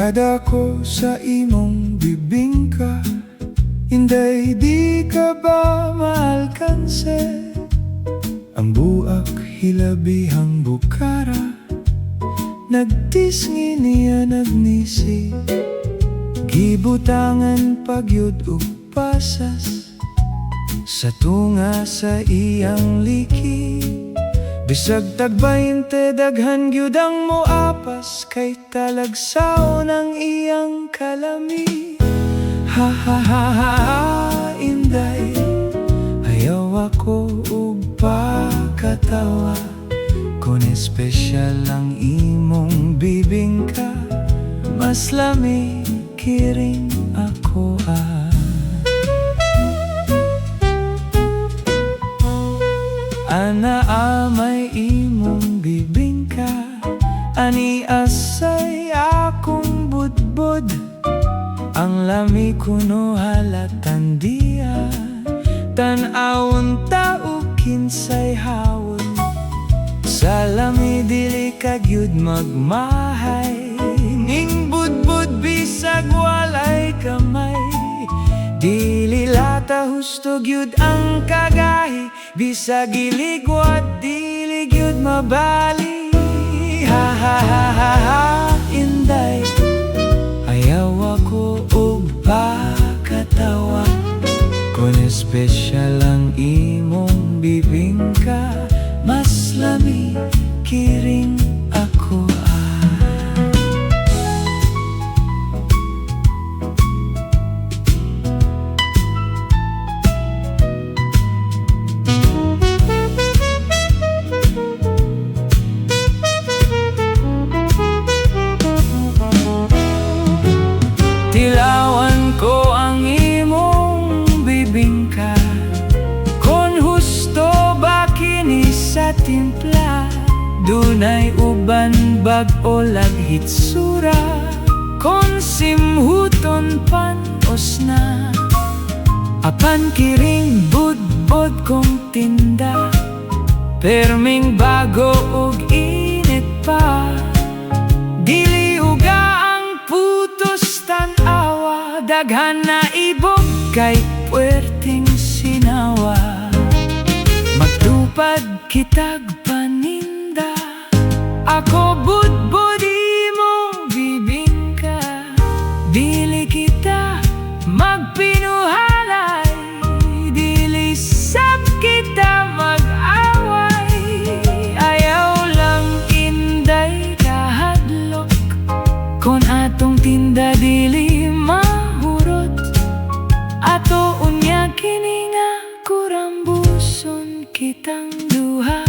Kadako sa imong bibingka. Inday, di ka ba maalkanse? Ang buak hilabihang bukara. Nagtisngi niya, nagnisi. Gibutangan pa gyud og pasas sa tunga sa iyang liki. Bisag tag 20, daghan gyud ang moapas kay talagsaw ng iyang kalami. Ha ha ha ha ha, inday. Ayaw ako og pakatawa. Kung espesyal ang imong bibingka, mas lami kiring ako ah. Ana amay imong bibingka. Ani asay akong budbod. Ang lami kuno halatan diya. Tan-awon ta og kinsay hawod. Sa lami dili ka gyud magmahay. Ning budbud bisag walay kamay. Dili lata, husto gyud ang kagahi. Bisag iligwat, dili gyud mabali. Ha ha ha ha ha, inday. Ayaw ako og pakatawa. Kung espesyal ang imong bibingka, mas lami kiring ako ah. Tilawan ko ang imong bibingka kon husto ba kini sa timpla. Dunay uban bag-o lag hitsura. Kon simhuton panos na. Apan kiring budbod kong tinda, perming bago ug init pa. Dili uga ang putos, tan-awa. Daghan na ibog kay puwerteng sinawa. Magtupad kitag paninda. Ako budbud, imo bibingka. Dili kita magpinuhalay. Dili sab kita mag-away. Ayaw lang, inday, kahadlok kon atong tinda dili mahurot. Ato unya kini nga kurambuson kitang duha.